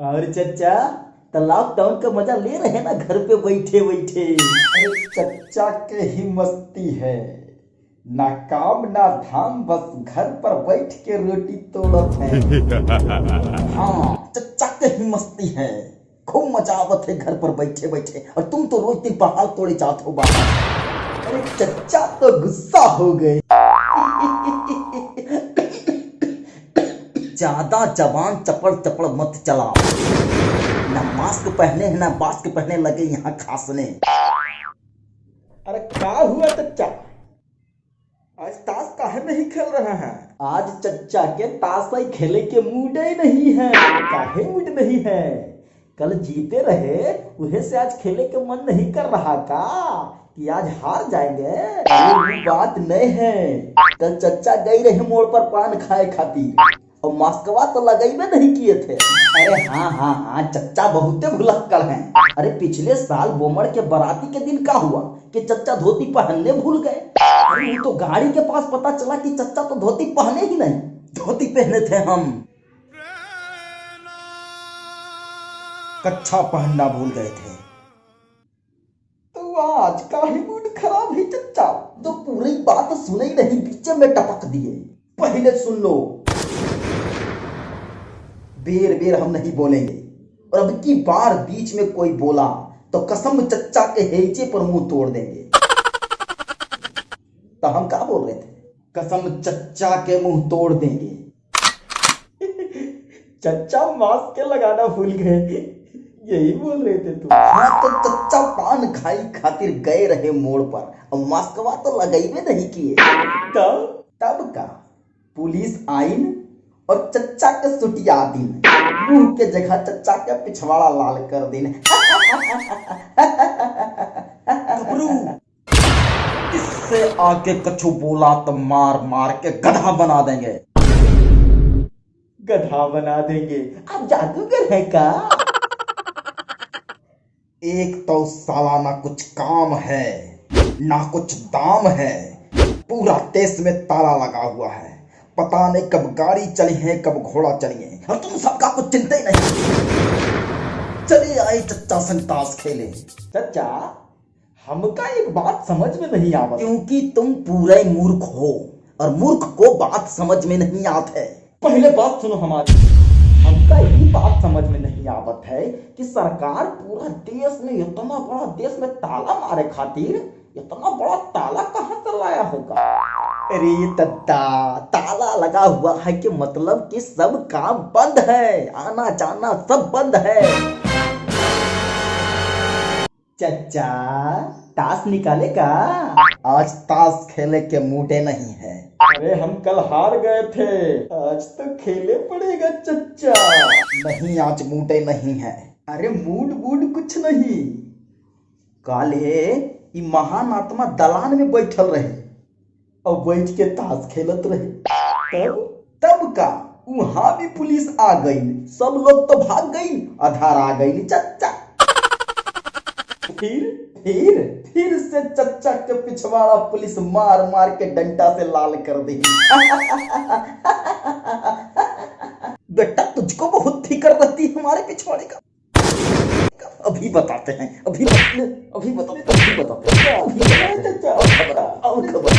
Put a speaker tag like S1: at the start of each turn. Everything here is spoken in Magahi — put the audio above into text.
S1: और चचा तो लॉकडाउन का मजा ले रहे हैं ना घर पे बैठे बैठे।
S2: अरे चचा के ही मस्ती है, ना काम ना धाम, बस घर पर बैठ के रोटी तोड़त है।
S1: हाँ चचा के ही मस्ती है, खूब मजा आवत है घर पर बैठे बैठे, और तुम तो रोज दिन पहाड़ तोड़े जात हो बाहर। अरे चचा तो गुस्सा हो गए। ज्यादा जबान चपड़ चपड़ मत चलाओ, ना मास्क पहने है ना मास्क पहने लगे यहाँ खांसने।
S2: अरे क्या हुआ चचा, आज ताश काहे नहीं खेल रहे हैं?
S1: आज चचा के ताश ही खेले के मूड ही नहीं है। काहे मूड नहीं है? कल जीते रहे उहे से आज खेले के मन नहीं कर रहा का कि आज हार जाएंगे? अरे वो बात नहीं है, कल चचा गई रहे मोड़ पर पान खाए खातिर और मास्कवा तो लगैबे नहीं किए थे। अरे हाँ हाँ हाँ चचा बहुते भुलक्कड़ हैं। अरे पिछले साल बोमड़ के बराती के दिन का हुआ कि चचा धोती पहनने भूल गए। अरे वो तो गाड़ी के पास पता चला कि चचा तो धोती पहने ही नहीं, धोती पहने थे हम, कच्छा पहनना भूल गए थे।
S2: तो आज काहे मूड खराब है चचा?
S1: तो पूरी बात सुने ही नहीं, बीच में टपक दिए। पहले सुन लो, बेर बेर हम नहीं बोलेंगे, और अब की बार बीच में कोई बोला तो कसम चच्चा के हेचे पर मुंह तोड़ देंगे। तो हम क्या बोल रहे थे? कसम चच्चा के मुंह तोड़ देंगे।
S2: चच्चा मास्क के लगाना भूल गए, यही बोल रहे थे तुम?
S1: हाँ तो चच्चा पान खाई खातिर गए रहे मोड़ पर और मास्कवा तो लगैबे नहीं किए। तब का पुलिस आइन और चच्चा के सुटिया दिन, मुंह के जगह चच्चा के पिछवाड़ा लाल कर दिन। घबरू, इससे आगे कछु बोला तो मार मार के गधा बना देंगे।
S2: गधा बना देंगे?
S1: आप जादूगर है का? एक तो साला ना कुछ काम है ना कुछ दाम है, पूरा देश में ताला लगा हुआ है, पता नहीं कब गाड़ी चली है कब घोड़ा चली है, और तुम सबका कुछ चिंता ही नहीं। चले आए चच्चा संग ताश खेले।
S2: चच्चा हमका एक बात समझ में नहीं आवत।
S1: क्योंकि तुम पूरे मूर्ख हो और मूर्ख को बात समझ में नहीं आते है।
S2: पहले बात सुनो हमारी, हमका ये बात समझ में नहीं आवत है कि सरकार पूरा देश में, इतना बड़ा देश में ताला मारे खातिर इतना बड़ा ताला कहाँ से लाया होगा?
S1: अरे तत्ता, ताला लगा हुआ है कि मतलब कि सब काम बंद है, आना जाना सब बंद है। चचा ताश निकाले का? आज ताश खेले के मूडे नहीं है।
S2: अरे हम कल हार गए थे, आज तो खेले पड़ेगा चचा।
S1: नहीं आज मूडे नहीं है।
S2: अरे मूड वूड कुछ नहीं।
S1: काले ई महान आत्मा दलान में बैठल रहे
S2: और बैठ के ताश खेलत रहे।
S1: तब का वहां भी पुलिस आ गई, सब लोग तो भाग गई, आधार आ गई चच्चा। फिर से चच्चा के पिछवाड़ा पुलिस मार मार के डंडा से लाल कर दी। बेटा तुझको बहुत फिक्र रहती है हमारे पिछवाड़े का। अभी बताते हैं, अभी अभी बताते हैं, अभी बताते हैं, अभी बताते हैं। और खबर, और खबर।